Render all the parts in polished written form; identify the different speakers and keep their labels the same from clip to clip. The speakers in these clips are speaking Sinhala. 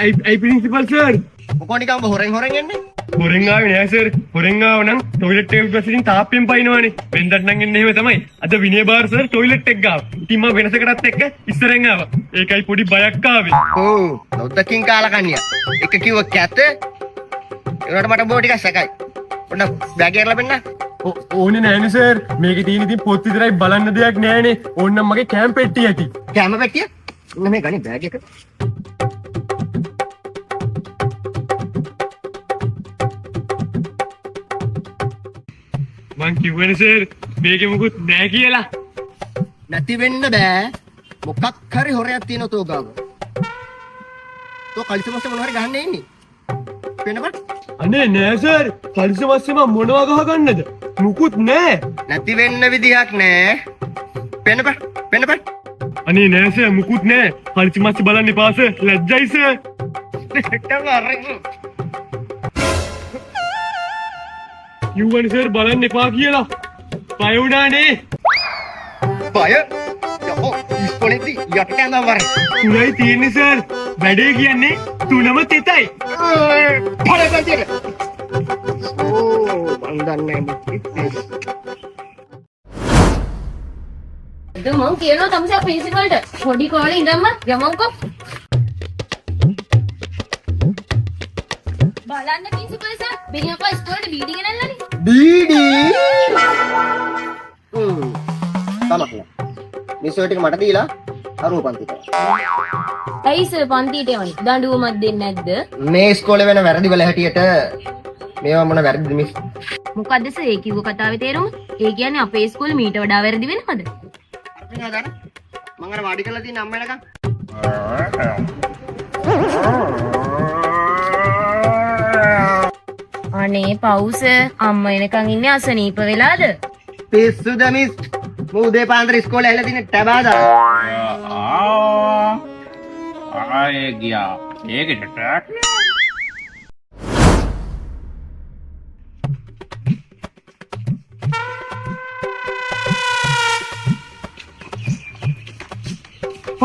Speaker 1: ඇයි ප්‍රින්සිපල් සර්?
Speaker 2: මොකෝ නිකන් ඔබ හොරෙන් හොරෙන් එන්නේ?
Speaker 1: හොරෙන් ආවේ නෑ සර්. හොරෙන් ආව නම් ටොයිලට් එක පිටිපස්සේ ඉතින් තාප්පෙන් පයින්නවනේ. වෙනදට නම් එන්නේ එහෙම තමයි. අද විනය බාර සර් ටොයිලට් එක ගාව. ඉතින් මම වෙනසකටත් එක්ක ඉස්සරෙන් ආවා. ඒකයි පොඩි බයක් ආවේ.
Speaker 2: ඔව් නොදකින් කාලා කන්නියා. එක කිව්ව කැත. ඒ වුණාට මට බෝ ටිකක් සැකයි. පොඩ්ඩක් බෑග් එක අරලා පෙන්නන්න.
Speaker 1: ඕනේ නෑනේ සර්. මේකේ තියෙන ඉතින් පොත් විතරයි බලන්න දෙයක් නෑනේ. ඕන්නම් මගේ කැම් පෙට්ටිය ඇති.
Speaker 2: කැම පෙට්ටිය? ඉන්න මේ ගනි බෑග් එක.
Speaker 1: මං කිව්වනේ සර් මේකේ මොකුත් නෑ කියලා.
Speaker 2: නැති වෙන්න බෑ. මොකක් හරි හොරයක් තියෙනවා තෝ ගාව. තෝ කලිසම ඔස්සේ මොන හරි ගහන්න ඉන්නේ. පෙන්නපන්.
Speaker 1: අනේ නෑ සර්. කලිසම ඔස්සේ මං මොනවා ගහගන්නද? මුකුත් නෑ.
Speaker 2: නැති වෙන්න විදිහක් නෑ. පෙන්නපන්. පෙන්නපන්.
Speaker 1: අනේ නෑ සර් මුකුත් නෑ. කලිසම ඔස්සේ බලන්න එපා සර්. ලැජ්ජයි සර්. කිව්වනේ සර් බලන්න එපා කියලා. බය වුණානේ.
Speaker 2: බය? යකෝ ඉස්කෝලේදී යටට ඇඳන් වරේ.
Speaker 1: තුනයි තියෙන්නේ සර්. වැඩේ කියන්නේ තුනම තෙතයි.
Speaker 2: පොළේ තියෙන. ඕ මං දන්නේ නෑ.
Speaker 3: අද මං කියනවා තමසා ප්‍රින්සිපල්ට පොඩි කාලේ ඉඳන්ම යමන්කෝ. බලන්න ප්‍රින්සිපල් සර් බිනියපා ඉස්කෝලේට බීඩි ගෙනල්ලානේ.
Speaker 2: බීඩි. හ්ම්. තමක් නෑ. මිස් ඔය ටික මට දීලා අරුව පන්තිට.
Speaker 3: ඇයි සර් පන්තියට යවන්නේ? දඬුවමක් දෙන්නේ නැද්ද?
Speaker 2: මේ ඉස්කෝලේ වෙන වැරදි වල හැටියට මේවා මොන වැරදිද මිස්?
Speaker 3: මොකද්ද සර් ඒ කිව්ව කතාවේ තේරුම? ඒ කියන්නේ අපේ ඉස්කෝලේ මීට වඩා වැරදි වෙනවද?
Speaker 2: මෙන්න හදාන්න. මං අර වාඩි කරලා තියෙන අම්මා එනකන්.
Speaker 3: අනේ පව් සර් අම්මා එනකන් ඉන්නේ අසනීප වෙලාද?
Speaker 2: පිස්සුද මිස්? මූ උදේ පාන්දර ඉස්කෝලේ ඇවිල්ලා තියෙන ටැබා දාලා.
Speaker 4: ආයේ ගියා. ඒකට ට්‍රැක්.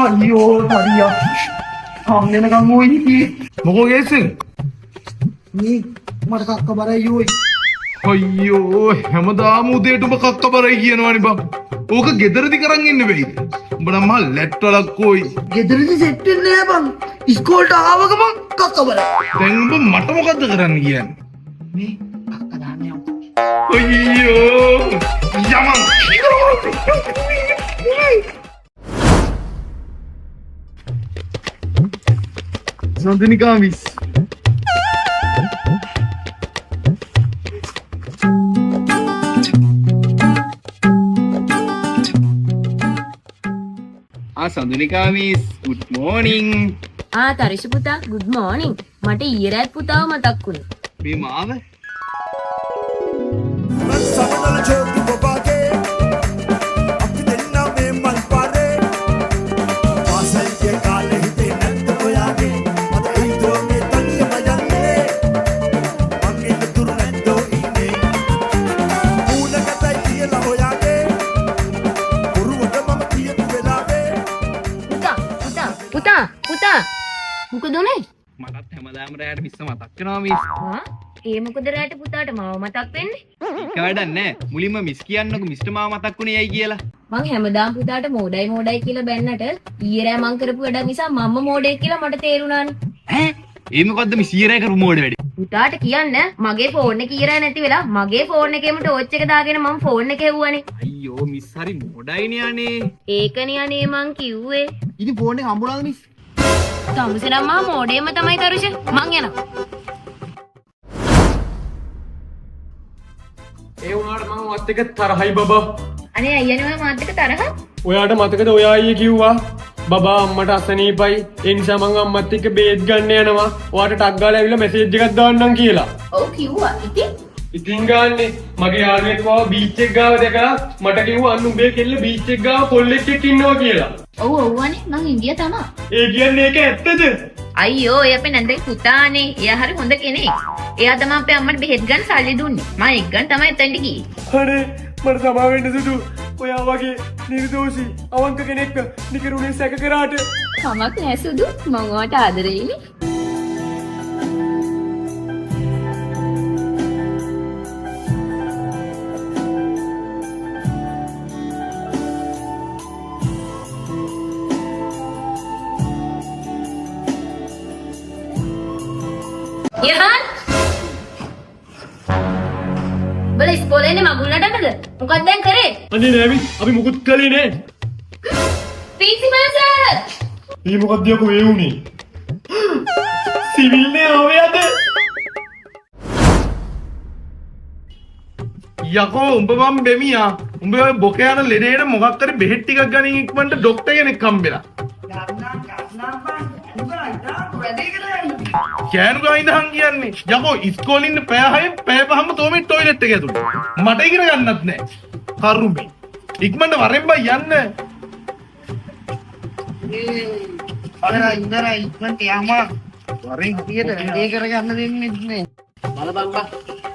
Speaker 5: අයියෝ හරියා. හම් වෙනකන් ඔය හිටියේ.
Speaker 6: මොකෝ කේස් එක?
Speaker 5: මේ මට කක්ක බරයි ඔය.
Speaker 6: අයියෝ හැමදාම උදේට උඹ කක්ක බරයි කියනවනේ බං. ඕක ගෙදරදි කරන් ඉන්න වෙයිද? උඹ නම් මහා ලැට්වලක් කොයි.
Speaker 5: ගෙදරදි සෙට් වෙන්නේ නෑ බං. ඉස්කෝලේට ආව ගමන් කක්ක බරයි.
Speaker 6: දැන් උඹ මට මොකද්ද කරන්න කියන්නේ?
Speaker 5: මේ කක්ක දාන්න යමු.
Speaker 6: අයියෝ යමන්. සඳනිකා මිස්.
Speaker 4: ආ සඳුනිකා මිස් ගුඩ් මෝර්නිං.
Speaker 3: ආ තරිෂ පුතා ගුඩ් මෝර්නිං. මට ඊයේ රෑත් පුතාව මතක් වුණේ.
Speaker 4: මේ මාව
Speaker 7: සමනල ජෝති බබාගේ අපි දෙන්න මේ මල් පාරේ පාසල් ගිය කාලේ හිතේ නැද්ද ඔයාගේ මට හිතුව මේ තනියම යන්නේ මං ඉන්න තුරු නැද්දෝ ඉන්නේ මූණ කතයි කියලා ඔයාගේ බොරුවට මම කියපු වෙලාවේ.
Speaker 3: පුතා පුතා පුතා පුතා මොකද උනේ?
Speaker 4: මටත් හැමදාම රැයට මිස්ස මතක් වෙනවා මිස්.
Speaker 3: ආ ඒ මොකද රැයට පුතාට මාව මතක් වෙන්නේ?
Speaker 4: ඒක වැඩක් නෑ. මුලින්ම මිස් කියන්නකෝ මිස්ට මාව මතක් වුණේ ඇයි කියලා.
Speaker 3: මං හැමදාම පුතාට මෝඩයි මෝඩයි කියලා බැන්නට ඊයේ රෑ මං කරපු වැඩක් නිසා මම්ම මෝඩයෙක් කියලා මට තේරුණානේ.
Speaker 4: ඈ ඒ මොකද්ද මිස් ඊයේ රෑ කරපු මෝඩ වැඩේ?
Speaker 3: පුතාට කියන්න මගේ ෆෝන් එක ඊයේ රෑ නැති වෙලා මගේ ෆෝන් එකේම ටෝච් එක දාගෙන මං ෆෝන් එක හෙව්වනේ.
Speaker 4: අයියෝ මිස් හරි මෝඩයිනේ අනේ.
Speaker 3: ඒකනේ අනේ මං කිව්වේ.
Speaker 5: ඉතින් ෆෝන් එක හම්බුණාද මිස්?
Speaker 3: තමුසේ නම් මහා මෝඩයෙක්ම තමයි තරුෂ. මං යනවා.
Speaker 1: ඒ වුණාට මං ඔයත් එක්ක තරහයි බබා.
Speaker 3: අනේ අයියනේ ඔයා මාත් එක්ක තරහ?
Speaker 1: ඔයාට මතකද ඔයා ඊයේ කිව්වා බබා අම්මට අසනීපයි ඒ නිසා මං අම්මත් එක්ක බේත් ගන්න යනවා ඔයාට ටක් ගාලා ඇවිල්ලා මැසේජ් එකක් දාන්නම් කියලා.
Speaker 3: ඔව් කිව්වා. ඉතින්
Speaker 1: ඉතින් ගාන්නේ මගේ යාළුවෙක් ආව බීච් එක ගාව දැකලා මට කිව්වා අන්න උඹේ කෙල්ල බීච් එක ගාව කොල්ලෙක් එක්ක ඉන්නවා කියලා.
Speaker 3: ඔව් ඔව් අනේ මං ඉන්දියා තමා.
Speaker 1: ඒ කියන්නේ ඒක ඇත්තද?
Speaker 3: අයියෝ ඔය අපේ නැන්දගේ පුතානේ. එයා හරි හොඳ කෙනෙක්. එයා තමයි අපේ අම්මට බෙහෙත් ගන්න සල්ලි දුන්නේ. මං එක් ගන්න තමයි එතනට ගියේ.
Speaker 1: අනේ මට සමා වෙන්න සුදු. ඔයා වගේ නිර්දෝෂී අවංක කෙනෙක්ව නිකරුණේ සැක කරාට.
Speaker 3: කමක් නෑ සුදු. මං ඔයාට ආදරෙයිනේ. උඹලා ඉස්කෝලේ ඉන්නේ මගුල් නටන්නද? මොකක්ද දැන් කරේ?
Speaker 1: අනේ නෑ මිස්, අපි මොකුත් කළේ නෑ.
Speaker 3: Principal sir.
Speaker 1: මේ මොකක්ද යකෝ ඒ වුනේ? සිවිල් නේ ආවේ අද.
Speaker 6: යකෝ උඹ මම් බෙමියා. උඹ ඔය බොක යන ලෙඩේට මොකක් හරි බෙහෙත් ටිකක් ගනින් ඉක්මනට ඩොක්ටර් කෙනෙක් හම්බෙලා. කෑනු ගා ඉඳහන් කියන්නේ. යකෝ ඉස්කෝලේ ඉන්න පැය හයෙන් පැය පහම තෝ මේ ටොයිලට් එක ඇතුලේ. මට ඉගෙන ගන්නත් නෑ. කරුමේ. ඉක්මනට වරෙන් බයි යන්න.
Speaker 5: ඉවරයි ඉවරයි ඉක්මනට යමන්.
Speaker 6: වරෙන්
Speaker 5: හරියට වැඩේ කරගන්න දෙන්නෙත් නෑ.
Speaker 2: බලපන් බා.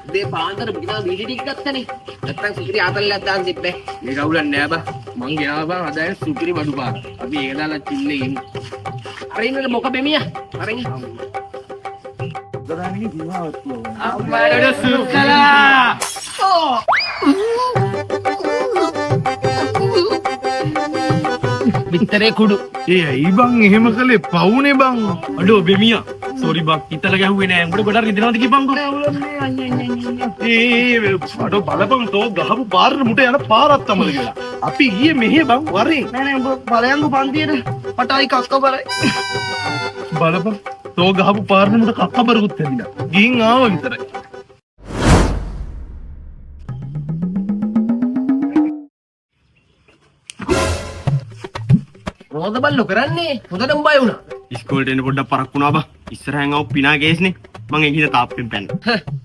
Speaker 2: උදේ පාන්දර බිනා බීඩි ටික ගත්තනේ. නැත්තම් සුපිරි ආතල්ලයක් දාන්න තිබ්බේ.
Speaker 4: මේක අවුලක් නෑ බා. මං ගෙනාවා බං අද ආයේ සුපිරි බඩු පාර. අපි ඒක දාලා චිල්ලේ ඉමු.
Speaker 2: අර ඉන්නද මොක බෙමියා? අර ඉන්න.
Speaker 4: අම්මට සුකලා.
Speaker 2: බිත්තරේ කුඩු.
Speaker 6: ඒ ඇයි බං එහෙම කළේ පවුනේ බං.
Speaker 1: අඩෝ බෙමියා, සෝරි බං, හිතලා ගැහුවේ නෑ. උඹට ගොඩක් රිදෙනවද කියපන්කෝ.
Speaker 6: ඒ අඩෝ බලපන් තෝ ගහපු පාරට මුට යන පාරක් තමල කියලා. අපි ගියේ මෙහෙ බං වරෙන්.
Speaker 5: නෑ නෑ උඹ බලයන්කෝ පන්තියට. මට ආයි කක්ක බරයි.
Speaker 6: බලපන් තෝ ගහපු පාරට මුට කක්ක බරකුත් ඇදිලා. ගිහින් ආවා විතරයි.
Speaker 2: මොකද බල්ලෝ කරන්නේ? හොඳටම බය වුණා.
Speaker 1: ඉස්කෝලේට එන්න පොඩ්ඩක් පරක්කු වුණා බා. ඉස්සරහෙන් ආව පිනා කේස්නේ. මං ඒක හින්දා තාප්පෙන් පැන්න.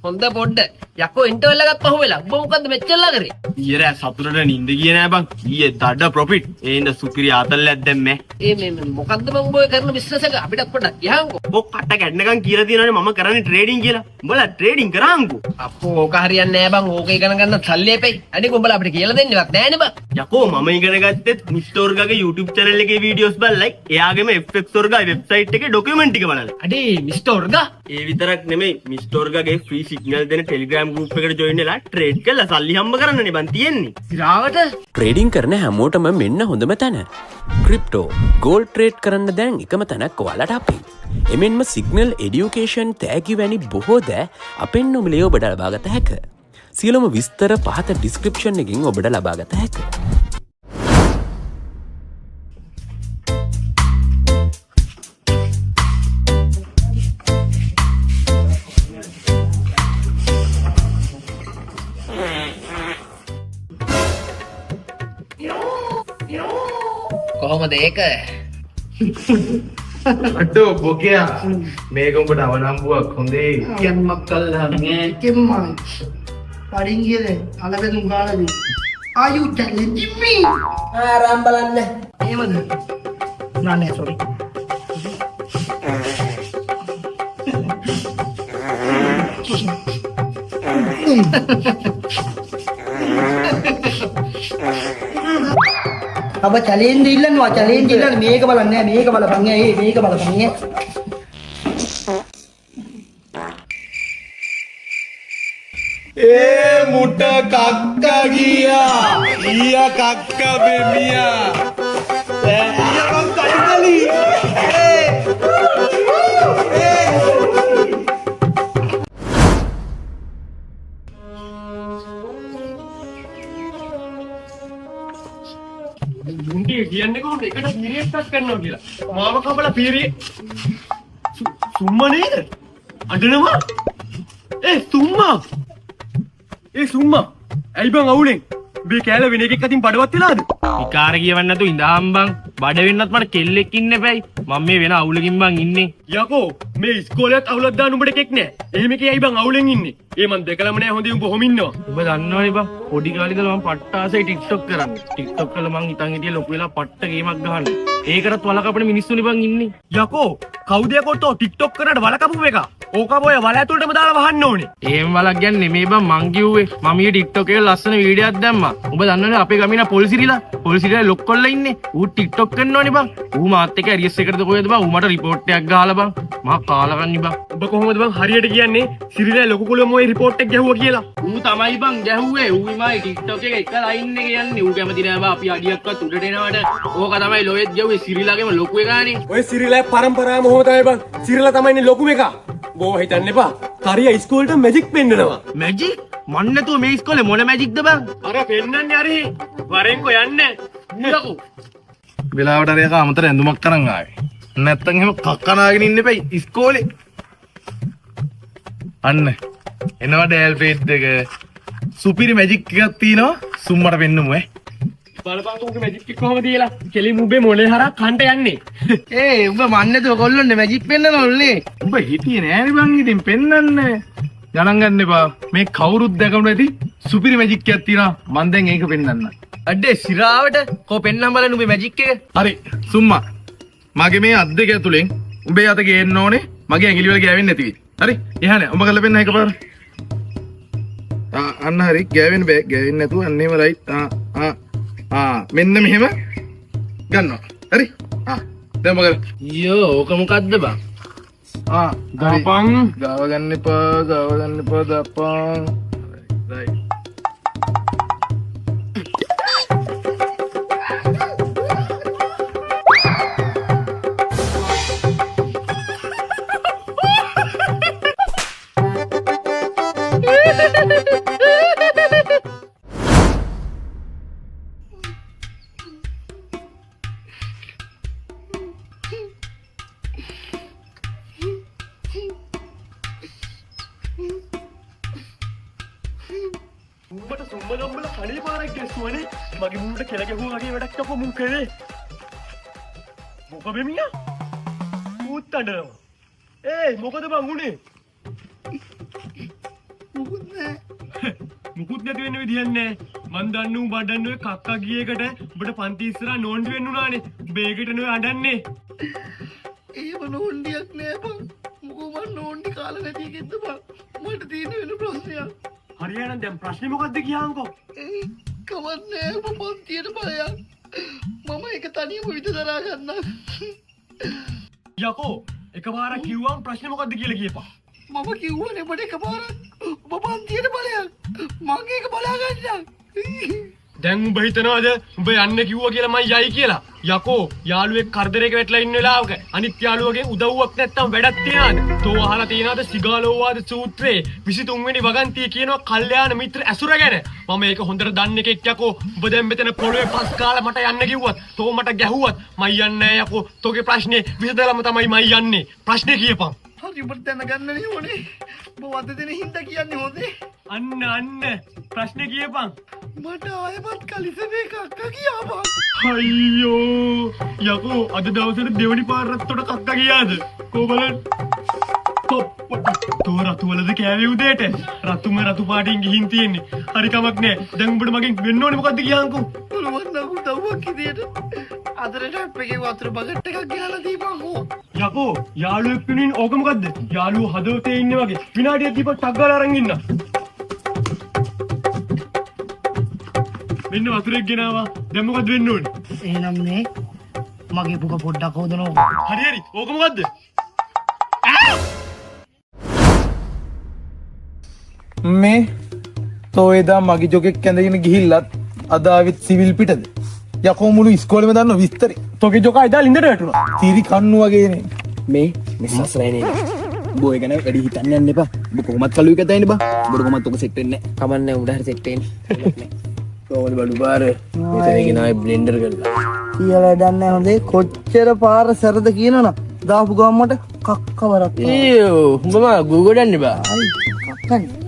Speaker 2: හොඳ පොඩ්ඩ. යකෝ ඉන්ටර්වල් එකක් පහුවෙලා. උඹ මොකද්ද මෙච්චරලා කරේ?
Speaker 1: ඊයේ රෑ සතුටට නිින්ද ගියේ නෑ බං. ඊයේ දඩ ප්‍රොෆිට්. ඒ හින්දා සුපිරි ආතල්ලයක් දැම්මේ.
Speaker 2: ඒ මේ මේ මොකද්ද බං උඹ ඔය කරන බිස්නස් එක? අපිටත් පොඩ්ඩක් කියහන්කෝ.
Speaker 1: බෝ කට කැඩනකන් කියලා තියෙනවනේ මම කරන්නේ ට්‍රේඩින් කියලා. උඹලා ට්‍රේඩින් කරාන්කෝ.
Speaker 2: අප්පෝ ඕක හරියන්නේ නෑ බං. ඕක ඉගෙන ගන්න සල්ලි එපෙයි. අනික උඹලා අපිට කියලා දෙන්නේවත් නෑනේ බං.
Speaker 1: යකෝ මම ඉගෙන ගත්තෙත් මිස්ටර් ඔර්ගාගේ YouTube channel එකේ වීඩියෝස් බලලයි. එයාගේම FX ඔර්ගා වෙබ්සයිට් එකේ ඩොකියුමන්ට් ටික බලලා.
Speaker 2: අඩේ මිස්ටර් ඔර්ගා.
Speaker 1: ඒ විතරක් නෙමෙයි, මිස්ටර් ඔර්ගාගේ ෆ්‍රී සිග්නල් දෙන Telegram group එකට ජොයින් වෙලා ට්‍රේඩ් කරලා සල්ලි හම්බ කරන්නනේ බං තියෙන්නේ.
Speaker 2: සිරාවට
Speaker 8: ට්‍රේඩිං කරන හැමෝටම මෙන්න හොඳම තැන. ක්‍රිප්ටෝ, ගෝල්ඩ් ට්‍රේඩ් කරන්න දැන් එකම තැනක් ඔයාලට අපේ. එමෙන්ම සිග්නල්, එඩියුකේෂන්, තෑගි වැනි බොහෝ දෑ අපෙන් නොමිලේ ඔබට ලබාගත හැක. සියලුම විස්තර පහත ඩිස්ක්‍රිප්ෂන් එකකින් ඔබට ලබාගත හැක.
Speaker 2: කොහොමද ඒක?
Speaker 6: අඩෝ බොකයා මේක උඹට අවනම්බුවක් හොඳේ.
Speaker 5: කෙම්මක් කල්ලා නෑ. කෙම්මයි. පඩින් ගියද අලබෙදුම් කාලාද? Are you challenging me?
Speaker 2: ආරම් බලන්න.
Speaker 5: එහෙමද? නෑ නෑ සෝරි. අබ චැලෙන්ජ් ඉල්ලනවා, චැලෙන්ජ් ඉල්ලන්නේ. මේක බලන්නේ නෑ, මේක බලපන් ඈ. ඒ මේක බලපන් ඈ.
Speaker 6: ඒ මුට කක්ක ගියා. ඊයා කක්ක බෙමියා. ඊයා මං කයිකලි. ඒ ඒ
Speaker 1: උන් ටික කියන්නේ කොහොමද එකට පීරියඩ් එකක් කරනවා කියලා. මාව කපලා පීරිය සුම්මා නේද? අඬනවා. ඒ සුම්මා. ඒ සුම්මා. ඇයි බං අවුලෙන්? මේ කෑල්ල වෙන එකෙක් අතින් බඩවත් වෙලාද?
Speaker 4: විකාර කියවන්න නැතුව ඉඳහම් බං. බඩ වෙන්නත් මට කෙල්ලෙක් ඉන්න එපැයි. මම මේ වෙන අවුලකින් බං ඉන්නේ.
Speaker 1: යකෝ මේ ඉස්කෝලේත් අවුලක් දාන්න උඹට එකෙක් නෑ. එහෙම එකේ ඇයි බං අවුලෙන් ඉන්නේ? ඒ මං දැකලම නෑ හොඳේ උඹ කොහොම ඉන්නවා.
Speaker 4: උඹ දන්නවනේ බං පොඩි කාලේ ඉඳලා මං පට්ට ආසයි ටික්ටොක් කරන්න. ටික්ටොක් කරලා මං හිතන් හිටියේ ලොකු වෙලා පට්ට ගේමක් ගහන්න. ඒකටත් වල කපන මිනිස්සුනේ බං ඉන්නේ.
Speaker 1: යකෝ කවුද යකෝ තෝ ටික්ටොක් කරනට වල කපපු එක? ඕක ඔය වල ඇතුළටම දාලා වහන්න ඕනේ.
Speaker 4: එහෙම වලක් ගැන නෙමෙයි බං මං කිව්වේ. මම ඊයේ ටික්ටොක් එකේ ලස්සන වීඩියෝ එකක් දැම්මා. උඹ දන්නවනේ අපේ ගමේ ඉන්න පොල් සිරිලා. පොල් සිරිලා ලොක් කරලා ඉන්නේ. ඌ ටික්ටොක් කරනවනේ බං. ඌ මාත් එක්ක ඇරියස් එකටද කොහෙද බං? ඌ මට රිපෝට් එකක් ගහලා බං. මහා කාලා කන්නේ බං.
Speaker 1: උඹ කොහොමද බං හරියට කියන්නේ සිරිලා ලොකු කුලම ඔය රිපෝට් එක ගැහුවා කියලා?
Speaker 4: ඌ තමයි බං ගැහුවේ. ඌ විමයි ටික්ටොක් එක එක ලයින් එක යන්නේ. ඌ කැමති නෑ බං අපි අඩියක්වත් උඩට එනවට. ඕක තමයි ලොයෙත් ගැහුවේ සිරිලාගේම ලොකු එකානේ.
Speaker 1: ඔය සිරිලා පරම්පරාවම ඔහොම තමයි බං. සිරිලා තමයි ඉන්නේ ලොකුම එකා. බෝ හිතන්න එපා. කරියා ඉස්කෝලේට මැජික් පෙන්නනවා.
Speaker 4: මැජික්? මන් නැතුව මේ ඉස්කෝලේ මොන මැජික්ද බං?
Speaker 1: අර පෙන්නන්නේ අර වරෙන්කෝ යන්නේ.
Speaker 4: යකෝ.
Speaker 6: වෙලාවට අර යකා අමතර ඇඳුමක් අරන් ආවේ. නැත්තම් එහෙම කක්කනාගෙන ඉන්න එපයි ඉස්කෝලේ. අන්න එනවා ඩෑල් පේජ් එක. සුපිරි මැජික් එකක් තියෙනවා සුම්මට පෙන්නමු ඈ.
Speaker 1: බලපන්කෝ උගේ මැජික් එක කොහමද කියලා. කෙලින් උඹේ මොලේ හරහා කන්ට යන්නේ.
Speaker 4: ඒ උඹ මන් නැතුව කොල්ලොන්නේ මැජික් පෙන්නනවලුනේ.
Speaker 6: උඹ හිටියේ නෑනේ බං ඉතින් පෙන්නන්න. ගණන් ගන්න එපා. මේ කවුරුත් දැකමු නැති සුපිරි මැජික් එකක් තියෙනවා. මං දැන් ඒක පෙන්නන්නම්.
Speaker 4: අඩේ සිරාවට කෝ පෙන්නන් බලන්න උඹේ මැජික් එක.
Speaker 6: හරි සුම්මා. මගේ මේ අත් දෙක ඇතුලෙන් උඹේ අත ගේන්න ඕනේ. මගේ ඇඟිලි වල ගෑවෙන්නේ නැති වෙයි. හරි? එහා නෑ. උඹ කරලා පෙන්න එකපාර. ආ අන්න හරි. ගෑවෙන්න බෑ. ගෑවෙන්නේ නැතුව අන්න එහෙම රයිට්. ආ ආ ආ මෙන්න මෙහෙම ගන්නවා. හරි? ආ දැන් උඹ කරලා.
Speaker 4: අයියෝ ඕක මොකද්ද බං?
Speaker 6: ආ
Speaker 1: ගාපන්.
Speaker 6: ගාව ගන්න එපා. ගාව ගන්න එපා. දාපන්. රයිට්.
Speaker 1: උඹට සුම්ම ගම්බල කණේ පාරක් ගැස්සුවනේ. මගේ මූණට කෙල ගැහුවා වගේ වැඩක් අපෝ මුන් කරේ. මොක බෙමියා? ඌත් අඬනවා. ඒයි මොකද බං උනේ?
Speaker 5: මොකුත් නෑ.
Speaker 1: මුකුත් නැති වෙන්න විදිහක් නෑ. මං දන්න උඹ අඬන්නේ ඔය කක්කා ගිය එකට උඹට පන්ති ඉස්සරහා නෝන්ඩි වෙන්න උනානේ. උඹ ඒකට නෙවෙයි අඬන්නේ.
Speaker 5: එහෙම නෝන්ඩියක් නෑ බං. මොකෝ මං නෝන්ඩි කාලා නැති එකෙක්ද බං? මට තියෙන වෙන ප්‍රශ්නයක්.
Speaker 1: හරියනම් දැන් ප්‍රශ්නේ මොකද්ද කියන්කෝ?
Speaker 5: ඒ කමක් නෑ උඹ පන්තියට බලයන්. මම ඒක තනියම විත දරා ගන්නම්.
Speaker 1: යකෝ එකපාරක් කිව්වම ප්‍රශ්නේ මොකද්ද කියලා කියපන්.
Speaker 5: මම කිව්වනේ උඹට එකපාරක් උඹ පන්තියට බලයන්. මං ඒක බලා ගන්නම්.
Speaker 1: දැන් උඹ හිතනවද උඹ යන්න කිව්වා කියලා මං යයි කියලා? යකෝ යාළුවෙක් කරදරයක වැටලා ඉන්න වෙලාවක අනිත් යාළුවගෙන් උදව්වක් නැත්තම් වැඩක් තියනවද? තෝ අහලා තියනවද සිගාලෝවාද සූත්‍රයේ 23 වෙනි වගන්තිය කියනවා කල්යාණ මිත්‍ර ඇසුර ගැන? මම ඒක හොඳට දන්න එකෙක් යකෝ. උඹ දැන් මෙතන පොළවේ පස් කාලා මට යන්න කිව්වත්, තෝ මට ගැහුවත් මං යන්නේ නෑ යකෝ. තෝගේ ප්‍රශ්නේ විසඳලම තමයි මං යන්නේ. ප්‍රශ්නේ කියපන්.
Speaker 5: හරි උඹට දැනගන්න ඕනේ. උඹ වද දෙන හින්දා කියන්නේ හොඳේ.
Speaker 1: අන්න අන්න ප්‍රශ්නේ කියපන්.
Speaker 5: මට ආයෙමත් කලිසමේ කක්ක ගියා බං.
Speaker 1: අයියෝ යකෝ අද දවසට දෙවනි පාරත් තොට කක්ක ගියාද? කෝ බලන්න. තෝ රතු වලද කෑවේ උදේට? රතුම රතු පාටින් ගිහින් තියෙන්නේ. හරි කමක් නෑ. දැන් උඹට මගෙන් වෙන්න ඕනේ මොකද්ද කියන්කෝ?
Speaker 5: පුළුවන් නම් උදව්වක් විදියට අදට ටැප් එකේ වතුර බකට් එකක් ගෙනල්ලා දීපන්කෝ.
Speaker 1: යකෝ යාළුවෙක් වෙනුවෙන් ඕක මොකද්ද? යාළුවෝ හදවතේ ඉන්නේ වගේ. විනාඩියක් දීපන් ටක් ගාලා අරන් ඉන්න. මෙන්න වතුරෙක් ගෙනාවා. දැන් මොකද්ද වෙන්න ඕනේ?
Speaker 5: එහෙනම් මේ මගේ පුක පොඩ්ඩක් හොදනවා.
Speaker 1: හරි හරි. ඕක මොකද්ද?
Speaker 6: මේ තෝ එදා මගේ ජොකෙක් ඇඳගෙන ගිහිල්ලත් අද ආවෙත් සිවිල් පිටද? යකෝ මුළු ඉස්කෝලේම දන්න විස්තරේ.
Speaker 1: තෝගේ ජොකා එදා ලින්දට වැටුණා.
Speaker 6: තිරි කන්නු වගේනේ.
Speaker 2: මේ මේ සසරයි නේද? උඹ ඔය ගැන වැඩි හිතන්න යන්න එපා. උඹ කොහොමත් කළු එක තයින් බා. උඹට කොහොමත් ඔක සෙට් වෙන්නේ නැහැ.
Speaker 4: කමක් නෑ උඹට හරි සෙට් වෙන්නේ. කොහොමද බලු පාර මෙතන ගෙනාවේ බ්ලෙන්ඩර් කරලා.
Speaker 5: කියලා වැඩක් නෑ හොඳේ. කොච්චර පාර සැරද කියනවනම් දාපු ගමන් මට කක්ක වරක් ආවා.
Speaker 4: අයියෝ උඹ මා ගූගල් යන්න බා.
Speaker 5: අයි කක්කනේ.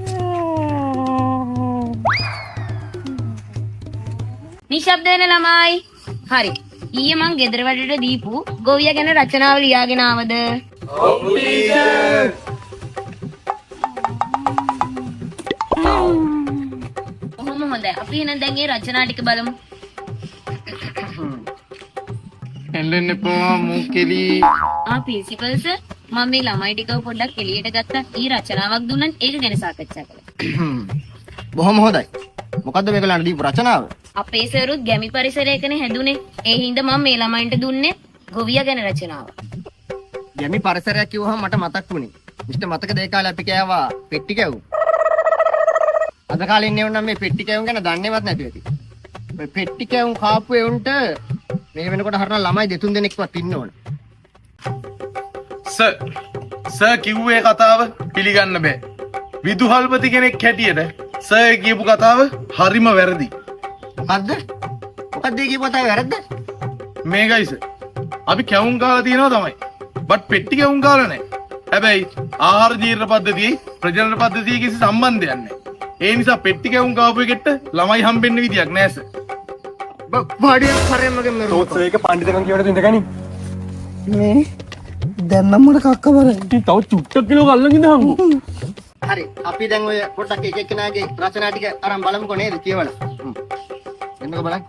Speaker 3: නිශ්ශබ්ද වෙන ළමයි. හරි. ඊයේ මං ගෙදර වැඩට දීපු ගොවියා ගැන රචනාව ලියාගෙන ආවද? ඔව් ටීචර්. කොහොම හොඳයි. අපි එහෙනම් දැන් ඒ රචනා ටික බලමු.
Speaker 6: එල්ලෙන්න එපා මූ කෙලි.
Speaker 3: ආ ප්‍රින්සිපල් සර් මම මේ ළමයි ටිකව පොඩ්ඩක් එළියට ගත්තා. ඊ රචනාවක් දුන්නත් ඒක ගැන සාකච්ඡා කළා.
Speaker 2: බොහොම හොඳයි. මොකද්ද මේගොල්ලන්ට දීපු රචනාව?
Speaker 3: අපේ සරුත් ගැමි පරිසරයකනේ හැදුනේ. ඒ හින්දා මම මේ ළමයින්ට දුන්නේ ගොවියා ගැන රචනාව.
Speaker 2: ගැමි පරිසරයක් කිව්වහම මට මතක් වුණේ. මිස්ටර් මතකද ඒ කාලේ අපි කෑවා පෙට්ටි කැවුම්? අද කාලේ ඉන්නේ උන් නම් මේ පෙට්ටි කැවුම් ගැන දන්නේවත් නැතුව ඇති. ඔය පෙට්ටි කැවුම් කාපු එවුන්ට මේ වෙනකොට හරින ළමයි දෙතුන් දෙනෙක්වත් ඉන්න ඕන.
Speaker 6: සර් සර් කිව්වේ කතාව පිළිගන්න බෑ. විදුහල්පති කෙනෙක් හැටියට සර් කියපු කතාව හරිම වැරදි.
Speaker 2: මොකද්ද? මොකද්ද ඒ කියපු කතාවේ වැරද්ද?
Speaker 6: මේකයි සර්. අපි කැවුම් කාලා තියෙනවා තමයි. බට් පෙට්ටි කැවුම් කාලා නැහැ. හැබැයි ආහාර ජීර්ණ පද්ධතියේ ප්‍රජනන පද්ධතියේ කිසි සම්බන්ධයක් නැහැ. ඒ නිසා පෙට්ටි කැවුම් කාපු එකට ළමයි හම්බෙන්න විදියක් නැහැ සර්.
Speaker 2: බඩියක් කරේ මගේ මෙරුම.
Speaker 1: සර් ඒක පණ්ඩිතකම් කියවට ඉඳගනි.
Speaker 5: මේ දැන් නම් මට කක්ක බරයි.
Speaker 1: ඉතින් තව චුට්ටක් කිලෝ අල්ලන් ඉඳහම්කෝ.
Speaker 2: හරි අපි දැන් ඔය පොඩ්ඩක් එක එක්කෙනාගේ රචනා ටික අරන් බලමුකෝ නේද කියවලා. එන්නකෝ බලන්න.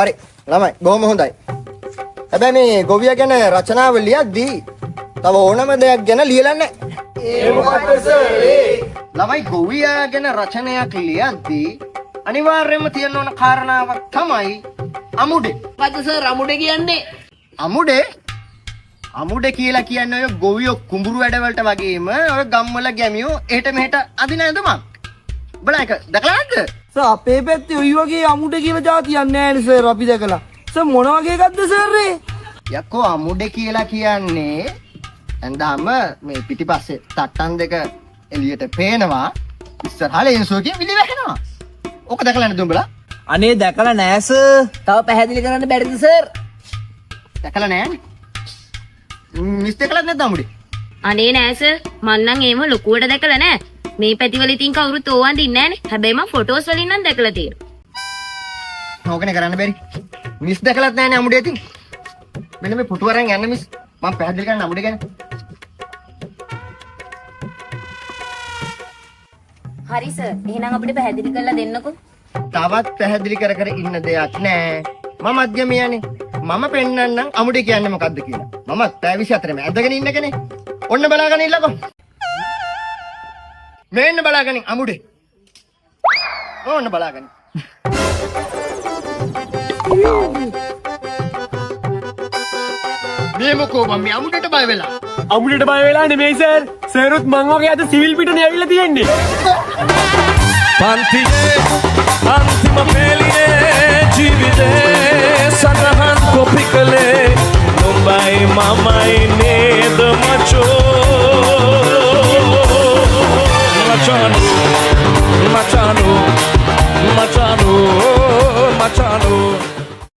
Speaker 2: හරි ළමයි බොහොම හොඳයි. හැබැයි මේ ගොවියා ගැන රචනාව ලියද්දී තව ඕනම දෙයක් ගැන ලියලා නැහැ. ඒ මොකක්ද සර් ඒ? ළමයි ගොවියා ගැන රචනයක් ලියද්දී අනිවාර්යයෙන්ම තියෙන්න ඕන කාරණාවක් තමයි අමුඩේ.
Speaker 5: මොකද්ද සර් අමුඩේ කියන්නේ?
Speaker 2: අමුඩේ අමුඩේ කියලා කියන්නේ ඔය ගොවියෝ කුඹුරු වැඩවලට වගේම ඔය ගම්වල ගැමියෝ එහෙට මෙහෙට අදින ඇඳුමක්. උඹලා ඒක දැකලා නැද්ද?
Speaker 5: සර් අපේ පැත්තේ ඔයි වගේ අමුඩේ කියලා ජාතියක් නෑනේ සර් අපි දැකලා. සර් මොන වගේ එකක්ද සර් ඒ?
Speaker 2: යකෝ අමුඩේ කියලා කියන්නේ ඇඳාම මේ පිටිපස්සේ තට්ටන් දෙක එළියට පේනවා, ඉස්සරහා ලේන්සුවකින් විලි වැහෙනවා. ඕක දැකලා නැද්ද උඹලා?
Speaker 5: අනේ දැකලා නෑ සර්. තව පැහැදිලි කරන්න බැරිද සර්?
Speaker 2: දැකලා නෑනේ. මිස් දැකලාත් නැද්ද අමුඩේ?
Speaker 3: අනේ නෑ සර්, මං නම් එහෙම ලොකුවට දැකලා නෑ. මේ පැතිවල ඉතින් කවුරුත් ඕවා අඳින්නේ නෑනේ. හැබැයි මං ෆොටෝස් වලින් නම් දැකලා තියෙනවා.
Speaker 2: ඕකනේ කරන්න බැරි. මිස් දැකලත් නෑනේ අමුඩේ ඉතින්. මෙන්න මේ පුටු අරන් යන්න මිස්. මං පැහැදිලි කරන්න අමුඩේ ගැන.
Speaker 3: හරි සර්, එහෙනම් අපිට පැහැදිලි කරලා දෙන්නකෝ.
Speaker 2: තවත් පැහැදිලි කර කර ඉන්න දෙයක් නෑ. මමත් ගැමියානේ. මම පෙන්නන්නම් අමුඩේ කියන්නේ මොකද්ද කියලා. මමත් පැය 24ම ඇඳගෙන ඉන්න කෙනෙක්. ඔන්න බලාගෙන ඉන්නකෝ. මේන්න බලාගනින් අමුඩේ. ඕන්න බලාගනින්. මේ මොකෝ මම මේ අමුඩේට බය වෙලා?
Speaker 1: අමුඩේට බය වෙලා නෙමෙයි සර්. සර්ුත් මං වගේ අද සිවිල් පිටනේ ඇවිල්ලා තියෙන්නේ.
Speaker 7: පන්තියේ අන්තිම පෙළියේ ජීවිතේ සටහන් කොපි කළේ නුඹයි මමයි නේද මචෝ. මචානු මචානු මචානු මචානු.